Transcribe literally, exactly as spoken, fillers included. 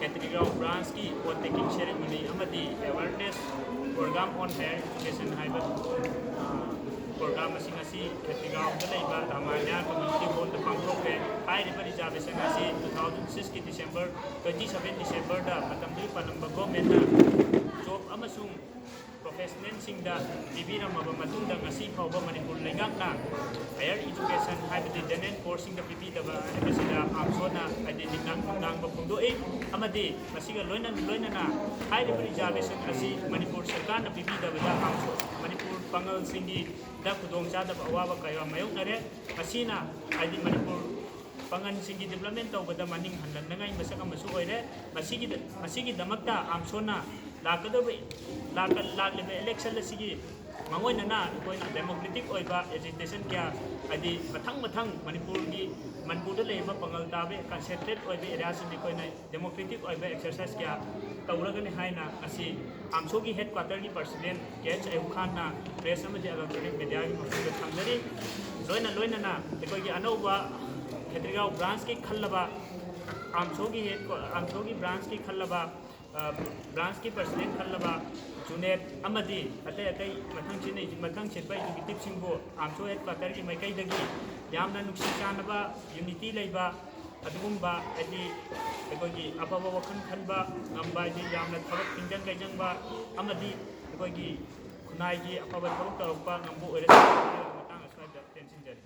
ꯈꯦꯇ꯭ꯔꯤꯒꯥꯎ ꯕ꯭ꯔꯥꯟꯁꯀꯤ ꯑꯣꯠ taking ceremony ꯑꯃꯗꯤ awareness programme ꯑꯣꯟ higher education ꯍꯥꯏꯕ programme ꯑꯁꯤꯡ ꯑꯁꯤ ꯈꯦꯇ꯭ꯔꯤꯒꯥꯎꯗ ꯂꯩꯕ ꯔꯥꯃꯥꯌꯥ ꯀꯝꯃ꯭ꯌꯨꯅꯤꯇꯤ ꯍꯣꯜꯗ ꯄꯥꯡꯊꯣꯛꯈ꯭ꯔꯦ꯫ ꯍꯥꯏꯔꯤꯕ ꯔꯤꯖꯥꯔꯕꯦꯁꯟ ꯑꯁꯤ ꯇꯨ ꯊꯥꯎꯖꯟ ꯁꯤꯛꯁꯀꯤ ꯗꯤꯁꯦꯝꯕꯔ, ꯇ꯭ꯋꯦꯟꯇꯤ ꯁꯚꯦꯟ ꯗꯤꯁꯦꯝꯕꯔꯗ ꯃꯇꯝꯗꯨꯒꯤ ꯄꯥꯜꯂꯝꯕ ꯒꯣꯔꯃꯦꯟꯅ ꯖꯣꯕ ꯑꯃꯁꯨꯡ ꯄ꯭ꯔꯣꯐꯦꯁꯅꯦꯜꯁꯤꯡꯗ ꯄꯤꯕꯤꯔꯝꯃꯕ ꯃꯇꯨꯡꯗ ꯉꯁꯤ ꯐꯥꯎꯕ ꯃꯅꯤꯄꯨꯔ ꯂꯩꯉꯥꯛꯅ ꯍꯥꯌꯔ ꯏꯖꯨꯀꯦꯁꯟ ꯍꯥꯏꯕꯗꯤ ꯖꯦꯅꯔꯦꯜ ꯀꯣꯔꯁꯁꯤꯡꯗ ꯄꯤꯕꯤꯗꯕ ꯍꯥꯏꯕꯁꯤꯗ ꯑꯥꯝꯁꯣꯅ ꯍꯥꯏꯗꯤ ꯅꯤꯡꯅ- ꯅꯨꯡꯅꯥꯡꯕ ꯐꯣꯡꯗꯣꯛꯏ꯫ ꯑꯃꯗꯤ ꯃꯁꯤꯒ ꯂꯣꯏꯅ ꯂꯣꯏꯅꯅ ꯍꯥꯏꯔꯤꯕ ꯔꯤꯖꯥꯔꯕꯦꯁꯟ ꯑꯁꯤ ꯃꯅꯤꯄꯨꯔ ꯁꯔꯀꯥꯔꯅ ꯄꯤꯕꯤꯗꯕꯗ ꯑꯥꯝꯁꯣ ꯃꯅꯤꯄꯨꯔ ꯄꯥꯉꯜꯁꯤꯡꯒꯤꯗ ꯈꯨꯗꯣꯡꯆꯥꯗꯕ ꯑꯋꯥꯕ ꯀꯌꯥ ꯃꯥꯌꯣꯛꯅꯔꯦ꯫ ꯃꯁꯤꯅ ꯍꯥꯏꯗꯤ ꯃꯅꯤꯄꯨꯔ ꯄꯥꯉꯜꯁꯤꯡꯒꯤ ꯗꯤꯕ꯭ꯂꯞꯃꯦꯟ ꯇꯧꯕꯗ ꯃꯅꯤꯡ ꯍꯟꯍꯟꯅꯉꯥꯏ ꯃꯁꯛ ꯑꯃꯁꯨ ꯑꯣꯏꯔꯦ꯫ ꯃꯁꯤꯒꯤꯗ ꯃꯁꯤꯒꯤꯗꯃꯛꯇ ꯑꯥꯝꯁꯣꯅ ꯂꯥꯛꯀꯗꯧꯕ ꯂꯥꯛꯀ- ꯂꯥꯛꯂꯤꯕ ꯏꯂꯦꯛꯁꯟ ꯑꯁꯤꯒꯤ ꯃꯥꯡꯑꯣꯏꯅꯅ ꯑꯩꯈꯣꯏꯅ ꯗꯦꯃꯣꯀ꯭ꯔꯦꯇꯤꯛ ꯑꯣꯏꯕ ꯑꯦꯖꯤꯇꯦꯁꯟ ꯀꯌꯥ ꯍꯥꯏꯗꯤ ꯃꯊꯪ ꯃꯊꯪ ꯃꯅꯤꯄꯨꯔꯒꯤ ꯃꯅꯤꯄꯨꯔꯗ ꯂꯩꯔꯤꯕ ꯄꯥꯉꯜ ꯇꯥꯕ ꯀꯟꯁꯦꯟꯇ꯭ꯔꯦꯠ ꯑꯣꯏꯕ ꯑꯦꯔꯤꯌꯥꯁꯤꯡꯗ ꯑꯩꯈꯣꯏꯅ ꯗꯦꯃꯣꯀ꯭ꯔꯦꯇꯤꯛ ꯑꯣꯏꯕ ꯑꯦꯛꯁꯔꯁꯥꯏꯁ ꯀꯌꯥ ꯇꯧꯔꯒꯅꯤ ꯍꯥꯏꯅ ꯉꯁꯤ ꯑꯥꯝꯁꯣꯒꯤ ꯍꯦꯗ ꯀ꯭ꯋꯥꯇꯔꯒꯤ ꯄ꯭ꯔꯁꯤꯗꯦꯟ ꯀꯦ ꯑꯦꯆ ꯑꯌꯨꯕ ꯈꯥꯟꯅ ꯄ꯭ꯔꯦꯁ ꯑꯃꯗꯤ ꯏꯂꯦꯛꯇ꯭ꯔꯣꯅꯤꯛ ꯃꯦꯗꯤꯌꯥꯒꯤ ꯃꯐꯝꯗ ꯊꯝꯖꯔꯤ꯫ ꯂꯣꯏꯅ ꯂꯣꯏꯅꯅ ꯑꯩꯈꯣꯏꯒꯤ ꯑꯅꯧꯕ ꯈꯦꯇ꯭ꯔꯤꯒꯥꯎ ꯕ꯭ꯔꯥꯟꯁꯀꯤ ꯈꯜꯂꯕ ꯑꯥꯝꯁꯣꯒꯤ ꯍꯦꯗ ꯀ꯭ꯋꯥ- ꯑꯥꯝꯁꯣꯒꯤ ꯕ꯭ꯔꯥꯟꯁꯀꯤ ꯈꯜꯂꯕ ꯕ꯭ꯔꯥꯟꯁꯀꯤ ꯄ꯭ꯔꯁꯤꯗꯦꯟ ꯈꯜꯂꯕ ꯖꯨꯅꯦꯠ ꯑꯃꯗꯤ ꯑꯇꯩ ꯑꯇꯩ ꯃꯊꯪ ꯁꯤꯠꯅ- ꯃꯊꯪ ꯁꯤꯠꯄ ꯑꯦꯛꯖꯤꯀ꯭ꯌꯨꯇꯤꯞꯁꯤꯡꯕꯨ ꯑꯥꯝꯁꯣ ꯍꯦꯗ ꯀ꯭ꯋꯥꯇꯔꯒꯤ ꯃꯥꯏꯀꯩꯗꯒꯤ ꯌꯥꯝꯅ ꯅꯨꯡꯁꯤ ꯆꯥꯟꯅꯕ, ꯌꯨꯅꯤꯇꯤ ꯂꯩꯕ, ꯑꯗꯨꯒꯨꯝꯕ ꯍꯥꯏꯗꯤ ꯑꯩꯈꯣꯏꯒꯤ ꯑꯐꯕ ꯋꯥꯈꯜ ꯈꯟꯕ ꯉꯝꯕ, ꯍꯥꯏꯗꯤ ꯌꯥꯝꯅ ꯊꯕꯛ ꯇꯤꯡꯖꯪ ꯀꯩꯖꯪꯕ ꯑꯃꯗꯤ ꯑꯩꯈꯣꯏꯒꯤ ꯈꯨꯟꯅꯥꯏꯒꯤ ꯑꯐꯕ ꯊꯕꯛ ꯇꯧꯔꯛꯄ ꯉꯝꯕ ꯑꯣꯏꯔꯁꯤ ꯍꯥꯏꯕꯒꯤ ꯃꯇꯥꯡ ꯑꯁ꯭ꯋꯥꯏꯗ ꯇꯦꯟꯁꯤꯟꯖꯔꯤ꯫